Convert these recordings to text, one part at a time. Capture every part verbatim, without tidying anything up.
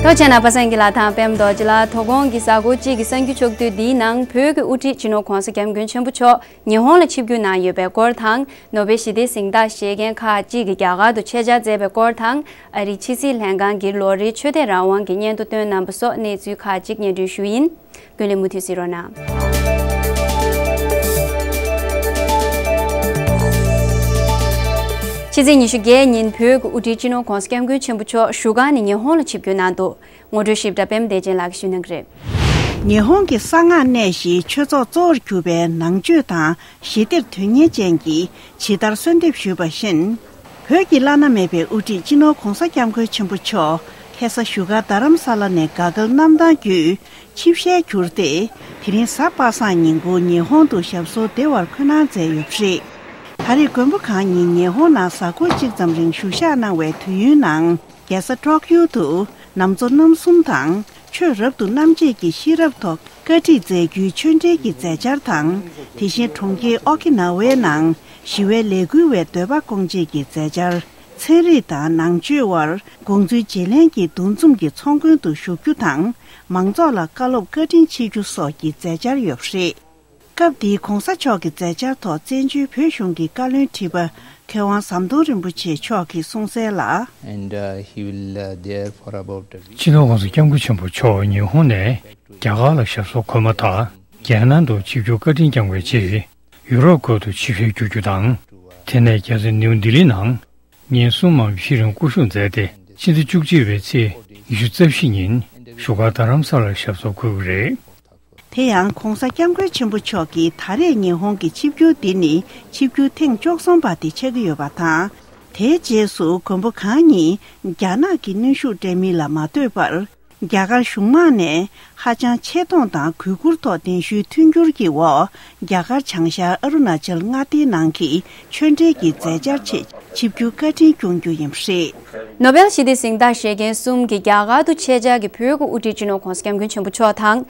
ལོ་ཆེ་ན་པ་སངས་ཀྱི་ལ་དང་པད་མ་རྡོ་རྗེ་ལ་དོ་དགོང་གི་གཟའ་འཁོར་གཅིག་གི་གསར་འགྱུར་ཕྱོགས་བསྡུས་འདིའི་ནང་བོད་ཀྱི་དབུ་ཁྲིད་སྤྱི་ནོར་༧གོང་ས་༧སྐྱབས་མགོན་ཆེན་པོ་མཆོག་ཉི་ཧོང་ལ་ཆིབས་བསྒྱུར་གནང་ཡོད་པའི་སྐོར་དང་། ནོ་བེལ་ཞི་བདེའི་གཟེངས་རྟགས་བཞེས་མཁན་ཁག་ཅིག་གིས་རྒྱ་གར་དུ་ཆེད་བཅར་མཛད་པའི་སྐོར་དང་། ཨ་རིའི་ཕྱི་སྲིད་ལྷན་ཁང་གིས་ལོ་རེའི་ཆོས་དད་རང་དབང་གི་སྙན་ཐོ་བཏོན་གནང་པ་སོགས་གནས་ཚུལ་ཁག་ཅིག་སྙན་སྒྲོན་ཞུ་ཡིན། ཀུན་གླེང་མུ་མཐུད་གཟིགས་རོགས་གནང་། ཕྱི་ཚེས་ཉི་ཤུ་བརྒྱད་ཉིན་བོད་ཀྱི་དབུ་ཁྲིད་སྤྱི་ནོར་༧གོང་ས་༧སྐྱབས་མགོན་ཆེན་པོ་མཆོག་བཞུགས་སྒར་ནས་ཉི་ཧོང་ལ་ཆིབས་བསྒྱུར་གནང་འདུག་ངོ་སྤྲོད་ཞིབ་ཕྲ་པད་མ་བདེ་ཆེན་ལགས་ཀྱིས་ཞུ་གནང་གི་རེད། ཉི་ཧོང་གི་གསང་སྔགས་གནས་བཞིའི་ཆོས་ཚོགས་གཙོ་བོར་གྱུར་པའི་ནང་ཆོས་དང་ཞི་བདེར་དོན་གཉེར་ཅན་གྱིས་ཇི་ལྟར་གསོལ་འདེབས་ཞུས་པ་བཞིན། བོད་ཀྱི་བླ་ན་མེད་པའི་དབུ་ཁྲིད་སྤྱི་ནོར་༧གོང་ས་༧སྐྱབས་མགོན་ཆེན་པོ་མཆོག་ཁ་སང་བཞུགས་སྒར་རྡ་རམ་ས་ལ་ནས་དགའ་སྐལ་གནམ་ཐང་བརྒྱུད་ཆིབས་ཞལ་བསྒྱུར་ཏེ། དེ་རིང་གཟའ་པ་སངས་ཉིན་གུང་ཉི་ཧོང་དུ་ཞབས་སོར་བདེ་བར་འཁོད་གནང་མཛད་ཡོད་པ་རེད། ད་རེས་མགོན་པོ་གང་ཉིད་ཉི་ཧོང་ནང་གཟའ་འཁོར་གཅིག་ཙམ་རིང་བཞུགས་ཞག་གནང་བའི་དུས་ཡུན་ནང་། རྒྱལ་ས་ཊོག་ཡོ་དུ་ནམ་མཚོ་རྣམ་གསུམ་དང་ཆོས་རབ་ཏུ་རྣམ་འབྱེད་ཀྱི་ཤེས་རབ་ཐོག་བཀའ་ཁྲིད་མཛད་རྒྱུའི་ཆོས་འབྲེལ་གྱི་མཛད་འཆར་དང་། དེ་བཞིན་གྲོང་ཁྱེར་ཨོ་ཁི་ན་ཝའི་ནང་ཞི་བའི་ལས་འགུལ་བའི་འདོད་པ་སྐོང་ཆེད་ཀྱི་མཛད་འཆར། ཚན་རིག་དང་ནང་ཆོས་དབར་དགོངས་ཚུལ་བརྗེ་ལེན་གྱི་འདུ་འཛོམས་ཀྱི་ཚོགས་མགོན་དུ་ཞུགས་རྒྱུ་དང་། མང་ཚོགས་ལ་བཀའ་སློབ་བཀའ་དྲིན་ཆེ་རྒྱུ་སོགས་ཀྱི་མཛད་འཆར་ཡོད་པ་རེད། སྐབས་འདིའི་གོང་ས་མཆོག་གི་མཛད་འཆར་ཐོག་བཙན་བྱོལ་བོད་གཞུང་གི་བཀའ་བློན་ཁྲི་པ་མཁས་དབང་ཟམ་གདོང་རིན་པོ་ཆེ་མཆོག་གིས་གསུངས་གསལ་ལ། And, uh, he will, uh, there for about a week. སྤྱི་ནོར་༧གོང་ས་༧སྐྱབས་མགོན་ཆེན་པོ་མཆོག་ཉི་ཧོང་ནས་རྒྱ་གར་ལ་ཞབས་སོར་འཁོད་མ་ཐག་རྒྱལ་ནང་དུ་ཆིབས་བསྒྱུར་བཀའ་དྲིན་བསྐྱངས་པའི་རྗེས། ཡུ་རོབ་ཁུལ་དུ་ཆིབས་ཞལ་བསྒྱུར་རྒྱུ་དང་། དེ་ནས་རྒྱལ་ས་ནིའུ་ལྡི་ལི་ནང་ཉིན་གསུམ་མམ་བཞི་རིང་སྐུ་བཞུགས་མཛད་དེ། ཕྱི་ཟླ་བཅུ་གཅིག་པའི་ཚེས་ཉི་ཤུ་རྩ་བཞི་ཉིན་བཞུགས་སྒར་རྡ་རམ་ས་ལར་ཞབས་སོར་འཁོད་ཀྱི་རེད། དེ་ཡང་གོང་ས་སྐྱབས་མགོན་ཆེན་པོ་མཆོག་གིས་ད་རེས་ཉི་ཧོང་གི་ཆིབས་བསྒྱུར་འདི་ནི་ཆིབས་བསྒྱུར་ཐེངས་བཅུ་གསུམ་པ་དེ་ཆགས་ཀྱི་ཡོད་པ་དང་། དེའི་རྗེས་སུ་མགོན་པོ་གང་ཉིད་རྒྱ་ནག་གི་གནོན་ཤུགས་སྤྲད་མིན་ལ་མ་ལྟོས་པར། རྒྱ་གར་གཞུང་མང་ནས་ཧ་ཅང་ཆེ་མཐོང་དང་གུས་བཀུར་ཐོག་གདན་ཞུའི་མཐུན་འགྱུར་གྱི་འོག་རྒྱ་གར་བྱང་ཤར་ཨ་རུ་ན་ཅལ་མངའ་སྡེའི་ནང་གི་ཆོས་འབྲེལ་གྱི་མཛད་འཆར་ཆེད་ཆིབས་བསྒྱུར་བཀའ་དྲིན་སྐྱོང་རྒྱུ་ཡིན་པ་རེད། ནོ་བེལ་ཞི་བདེའི་གཟེངས་རྟགས་བཞེས་མཁན་གསུམ་གྱི་རྒྱ་གར་དུ་ཆེད་བཅར་གྱི་བོད་ཀྱི་དབུ་ཁྲིད་སྤྱི་ནོར་༧གོང་ས་༧སྐྱབས་མགོན་ཆེན་པོ་མཆོག་དང་།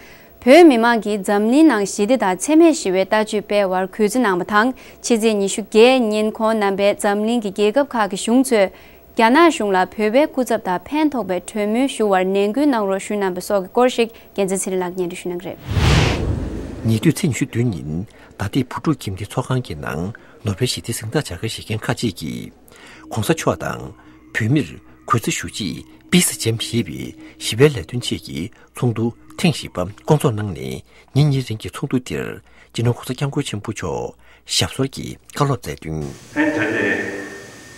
བོད་མི་མང་གིས་འཛམ་གླིང་ནང་ཞི་བདེ་དང་འཚེ་མེད་ཞི་བའི་ལྟ་སྤྱོད་སྤེལ་བར་གུས་བརྩི་གནང་བ་དང་། ཕྱི་ཚེས་ཉི་ཤུ་བརྒྱད་ཉིན་ཁོང་རྣམ་པས་འཛམ་གླིང་གི་རྒྱལ་ཁབ་ཁག་གི་གཞུང་ཚོས་རྒྱ་ནག་གཞུང་ལ་བོད་པའི་སྐུ་ཚབ་དང་ཕན་ཐོགས་པའི་གྲོས་མོལ་ཞུ་བར་ནན་སྐུལ་གནང་རོགས་ཞུས་གནང་བ་སོགས་ཀྱི་སྐོར་ཞིག་རྒྱལ་མཚན་ཚེ་རིང་ལགས་སྙན་སྒྲོན་ཞུ་གནང་གི་རེད། ཉེ་དུས་ཚེས་ཉི་ཤུ་བདུན་ཉིན་ད་ལྟའི་བུ་ཕྲུག་ཁྱིམ་སྡེའི་ཚོགས་ཁང་གི་ནང་ནོ་བེལ་ཞི་བདེའི་གཟེངས་རྟགས་བྱ་དགའ་བཞེས་མཁན་ཁག་ཅིག་གིས། གོང་ས་མཆོག་དང་བོད་མིར་གུས་བརྩི་ཞུ་ཆེད་པི་སི་ཇེམ་ཞེས་པའི་ཞི་བའི་ལས་དོན་ཆེད་ཀྱི་ཚོགས་འདུ་ཐེངས་བཞི་པ་བསྐོང་ཚོགས་གནང་ནས། ཉིན་གཉིས་རིང་གི་ཚོགས་འདུ་དེར་སྤྱི་ནོར་༧གོང་ས་༧སྐྱབས་མགོན་ཆེན་པོ་མཆོག་ཞབས་སོར་གྱིས་བཀའ་སློབ་སྩལ་དོན། ཨན་ད་ལྟའི་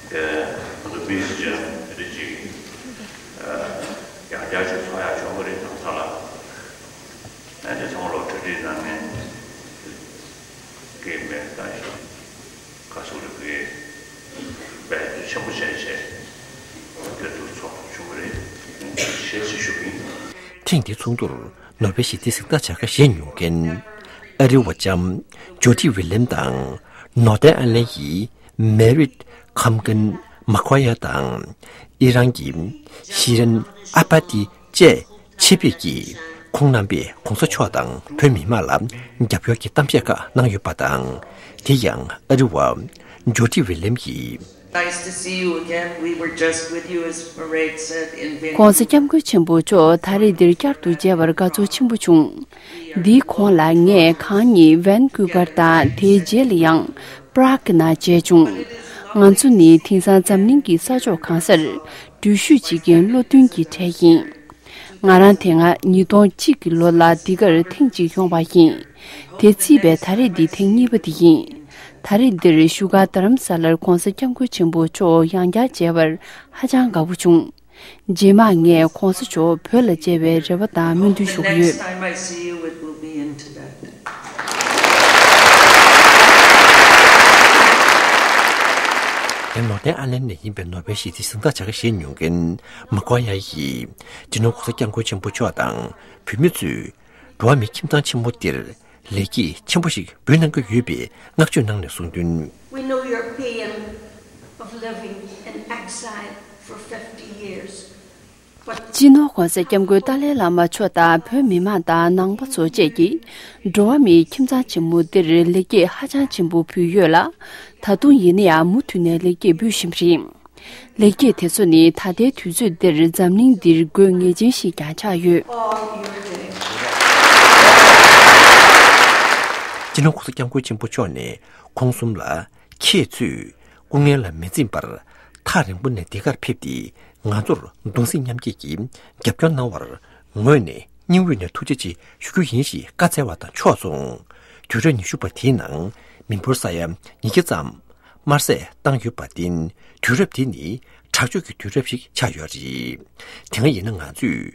ང་ཚོ་པི་སི་ཇེམ་རེ་ཅིག་ཡང་བསྐྱར་ཅིག་ཚོགས་ཡག་བྱུང་བ་རེད། དང་ས་ལ་ཨན་དེ་ཚང་མ་ལོ་གྲ་སྒྲིག་གནང་མཁན་གྱི་མེད་ད་ཞིག་ག་སུ་རེད་པས། འབད་རྩོལ་ཆེན་པོ་བྱས་བྱས་དེ་ཚོ་ཚོགས་ཐུབ་བྱུང་བ་རེད། ཞེས་སུ་ཞུ་གི་ཡིན། ཐེངས་འདིའི་ཚོགས་འདུར་ནོ་བེལ་ཞི་བདེའི་གཟེངས་རྟགས་བྱ་དགའ་བཞེས་མྱོང་མཁན་ཨ་རི་བ་ལྕམ་ཇོ་ཌི་ཝི་ལེམ་དང་། ནོར་ཐེར་ཨན་ལན་གྱི་མེ་རིད་ཁམ་གན་མ་ཁོ་ཡ་དང་། ཨི་རན་གྱི་ཤི་རན་ཨ་པ་ཏི་བཅས་ཆེད་ཕེབས་ཀྱིས་ཁོང་རྣམ་པས་གོང་ས་མཆོག་དང་བོད་མི་མང་ལ་རྒྱབ་སྐྱོར་གྱི་གཏམ་བཤད་ཁག་གནང་ཡོད་པ་དང་། དེ་ཡང་ཨ་རི་བ་ཇོ་ཌི་ཝི་ལེམ་གྱིས། Nice to see you again. We were just with you, as Mairead said, in Vancouver. གོང་ས་སྐྱབས་མགོན་ཆེན་པོ་མཆོག་ད་རེས་འདིར་བསྐྱར་དུ་མཇལ་བར་དགའ་ཚོར་ཆེན་པོ་བྱུང་། འདིའི་གོང་ལ་ངས་གང་ཉིད་ཝན་ཀུ་བར་དང་དེའི་རྗེས་ལ་ཡང་པྲག་གི་ནང་མཇལ་བྱུང་། ང་ཚོ་ནི་དེང་སང་འཛམ་གླིང་གི་ས་ཕྱོགས་གང་སར་འགྲུལ་བཞུད་བྱེད་མཁན་བློ་མཐུན་གྱི་གྲས་ཡིན། ང་རང་དེ་སྔ་ཉིས་སྟོང་གཅིག་གི་ལོ་ལ་འདི་གར་ཐེངས་གཅིག་ཡོང་བ་ཡིན། དེ་བརྩིས་པའི་ད་རེས་འདི་ཐེངས་གཉིས་པ་དེ་ཡིན། ད་རེས་འདིར་བཞུགས་སྒར་རྡ་རམ་ས་ལར་གོང་ས་སྐྱབས་མགོན་ཆེན་པོ་མཆོག་ཡང་བསྐྱར་མཇལ་བར་ཧ་ཅང་དགའ་པོ་བྱུང་། རྗེས་མ་ངས་གོང་ས་མཆོག་བོད་ལ་མཇལ་བའི་རེ་བ་དང་སྨོན་འདུན་ཞུ་གི་ཡོད། The next time I see you, it will be in Tibet. ཡང་ནོར་ཐེར་ཨ་ལན་ནས་ཡིན་པའི་ནོ་བེལ་ཞི་བདེའི་གཟེངས་རྟགས་བྱ་དགའ་བཞེས་མྱོང་མཁན་མ་ཀོ་ཡ་ཡིས་སྤྱི་ནོར་གོང་ས་སྐྱབས་མགོན་ཆེན་པོ་མཆོག་དང་བོད་མི་ཚོས་འགྲོ་བ་མིའི་ཁྱིམ་ཚང་ཆེན་མོ་འདིར་ལེགས་སྐྱེས་ཆེན་པོ་ཞིག་འབུལ་གནང་གི་ཡོད་པའི་བསྔགས་བརྗོད་གནང་ནས་གསུངས་དོན། We know your pain of living in exile for fifty years. སྤྱི་ནོར་གོང་ས་སྐྱབས་མགོན་ཏཱ་ལའི་བླ་མ་མཆོག་དང་བོད་མི་མང་དང་ནང་པ་ཚོ་བཅས་ཀྱིས་འགྲོ་བ་མིའི་ཁྱིམ་ཚང་ཆེན་མོ་འདིར་ལེགས་སྐྱེས་ཧ་ཅང་ཆེན་པོ་ཕུལ་ཡོད་ལ། ད་དུང་ཡིན་ན་ཡང་མུ་མཐུད་ནས་ལེགས་སྐྱེས་འབུལ་བཞིན་པ་རེད། ལེགས་སྐྱེས་དེ་ཚོ་ནི་ད་ལྟའི་དུས་ཚོད་འདིར་འཛམ་གླིང་འདིར་དགོས་ངེས་ཅན་ཞིག་ཀྱང་ཆགས་ཡོད། སྤྱི་ནོར་༸གོང་ས་༸སྐྱབས་མགོན་ཆེན་པོ་མཆོག་ནས་ཁོང་གསུམ་ལ། ཁྱེད་ཚོས་སྐུ་ངལ་ལ་མི་འཛེམས་པར་ཐག་རིང་པོ་ནས་འདི་གར་ཕེབས་ཏེ་ང་ཚོར་གདུང་སེམས་མཉམ་སྐྱེད་ཀྱིས་རྒྱབ་སྐྱོར་གནང་བར་ངོས་ནས་སྙིང་དབུས་ནས་ཐུགས་རྗེ་ཆེ་ཞུ་རྒྱུ་ཡིན་ཞེས་བཀའ་སྩལ་བ་དང་ཕྱོགས་མཚུངས། དུས་རབས་ཉི་ཤུ་པ་དེའི་ནང་མི་འབོར་ས་ཡ་ཉིས་བརྒྱ་ཙམ་དམར་ཟས་བཏང་ཡོད་པར་བརྟེན། དུས་རབས་དེ་ནི་དྲག་སྤྱོད་ཀྱི་དུས་རབས་ཤིག་ཆགས་ཡོད་རེད། དེ་སྔ་ཡིན་ན་ང་ཚོས་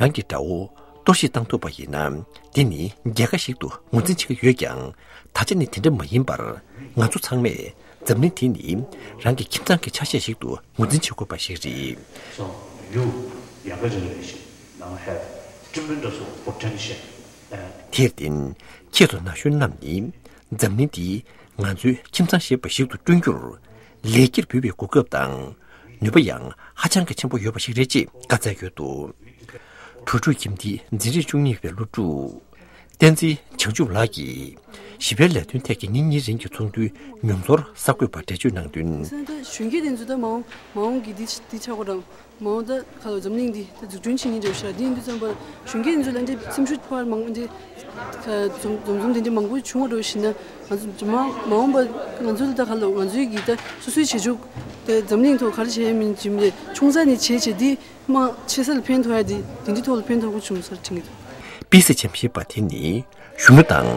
རང་གི་དགྲ་བོ་གཏོར་བཤིག་བཏང་ཐུབ་པ་ཡིན་ན། འདི་ནི་རྒྱལ་ཁ་ཞིག་ཏུ་ངོས་འཛིན་བྱེད་ཀྱི་ཡོད་ཀྱང་། ད་ཆ་ནི་དེ་འདྲ་མ་ཡིན་པར། ང་ཚོ་ཚང་མས་འཛམ་གླིང་འདི་ནི་རང་གི་ཁྱིམ་ཚང་གི་ཆ་ཤས་ཤིག་ཏུ་ངོས་འཛིན་བྱེད་དགོས་པ་ཞིག་རེད། So you, younger generation, now have tremendous potential and དེར་བརྟེན། ཁྱེད་ཚོ་ན་གཞོན་རྣམས་ནི་འཛམ་གླིང་འདི་ང་ཚོའི་ཁྱིམ་ཚང་ཞེས་པ་ཞིག་ཏུ་བསྐྲུན་རྒྱུར་ལེགས་སྐྱེས་འབུལ་བའི་གོ་སྐབས་དང་ནུས་པ་ཡང་ཧ་ཅང་གི་ཆེན་པོ་ཡོད་པ་ཞིག་རེད་ཅེས་བཀའ་སྩལ་ཡོད་འདུག། བྲོས་འགྲོ་ཁྱིམ་སྡེའི་འཛིན་རིམ་བཅུ་གཉིས་པའི་སློབ་ཕྲུག་བསྟན་འཛིན་བྱང་ཆུབ་ལགས་ཀྱིས་ཞི་བའི་ལས་དོན་ཐད་ཀྱི་ཉིན་གཉིས་རིང་གི་ཚོགས་འདུའི་མྱོང་ཚོར་གསར་འགོད་པར་འགྲེལ་བརྗོད་གནང་དོན། ད་གཞོན་སྐྱེས་དེ་ཚོ་ད་མ་འོངས་མ་འོངས་ཀྱི་འདི་འདི་ཆགས་སྒོ་དང་མ་འོངས་ད་ཁ་ལོ་འཛམ་གླིང་འདི་ད་འཛུགས་སྐྲུན་བྱེད་མཁན་འདྲ་བོ་ཞིག་ལ། འདི་ཡིན་དུས་ཙམ་པར་གཞོན་སྐྱེས་དེ་ཚོ་ལ་འདི་སེམས་ཤུགས་འཕར་མང་འདི་འཛོམས་འཛོམས་འཛོམས་དེ་འདྲ་མང་པོ་བྱུང་བ་འདྲ་བོ་ཞིག་ན། ང་ཚོ་མ་མ་འོངས་པ་ང་ཚོ་ལ་ད་ཁ་ལོ་ང་ཚོའི་གི་ད་སོ་སོའི་བྱེད་ཕྱོགས་དེ་འཛམ་གླིང་ཐོག་ག་རེ་བྱས་ཡ་མིན་ཇི་མི་ཆུང་ས་ནས་བྱས་བྱས་འདི། མ་ཆེ་ས་ལ་ཕན་ཐོགས་ཡ་དེ་དེ་འདྲའི་ཐོག་ལ་ཕན་ཐོགས་པོ་བྱུང་ཟེར་དྲན་གྱི་འདུག། པི་སི་འཆམ་ཞེས་པ་དེ་ནི་གཞོན་ནུ་དང་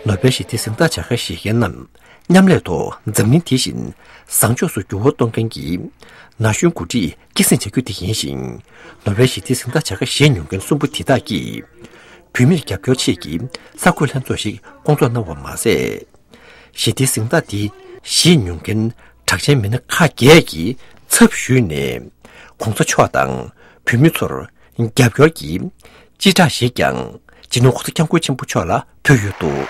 ནོ་བེལ་ཞི་བདེའི་གཟེངས་རྟགས་བྱ་དགའ་བཞེས་མཁན་རྣམས་མཉམ་ལས་ཐོག་འཛམ་གླིང་དེ་བཞིན་བཟང་ཕྱོགས་སུ་འགྱུར་བ་གཏོང་མཁན་གྱི་ན་གཞོན་འགོ་ཁྲིད་སྐྱེད་སྲིང་བྱ་རྒྱུ་དེ་ཡིན་ཞིང་། ནོ་བེལ་ཞི་བདེའི་གཟེངས་རྟགས་བྱ་དགའ་བཞེས་མྱོང་མཁན་གསུམ་པོ་དེ་དག་གིས་བུད་མེད་རྒྱབ་སྐྱོར་ཆེད་ཀྱི་གསར་འགོད་ལྷན་ཚོགས་ཤིག་བསྐོང་ཚོགས་གནང་བ་མ་ཟད། ཞི་བདེའི་གཟེངས་རྟགས་འདི་བཞེས་མྱོང་མཁན་གྲགས་ཅན་མི་སྣ་ཁག་བརྒྱད་ཀྱི་ཚབ་ཞུས་ནས་༸གོང་ས་མཆོག་དང་བོད་མི་ཚོར་རྒྱབ་སྐྱོར་གྱི་སྤྱི་བསྒྲགས་ཤིག་ཀྱང་སྤྱི་ནོར་༸གོང་ས་༸སྐྱབས་མགོན་ཆེན་པོ་མཆོག་ལ་ཕུལ་ཡོད་འདུག།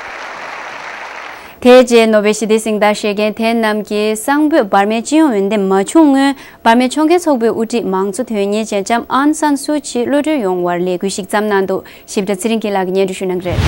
དེའི་རྗེས་ནོ་བེལ་ཞི་བདེའི་གཟེངས་རྟགས་བཞེས་མཁན་དེ་རྣམས་ཀྱིས་གསང་ཕོད་འབར་མའི་སྤྱི་ཡོངས་འོས་འདེམས་མ་བྱུང་སྔོན། འབར་མའི་ཕྱོགས་འགལ་ཚོགས་པའི་དབུ་ཁྲིད་མང་གཙོ་དོན་གཉེར་ཅན་ལྕམ་ཨང་སན་སུའུ་ཅི་གློད་གྲོལ་ཡོང་བར་ལས་འགུལ་ཞིག་བརྩམས་གནང་འདུག། ཞིབ་ཕྲ་ཚེ་རིང་སྐྱིད་ལགས་ཀྱིས་སྙན་སྒྲོན་ཞུ་གནང་གི་རེད།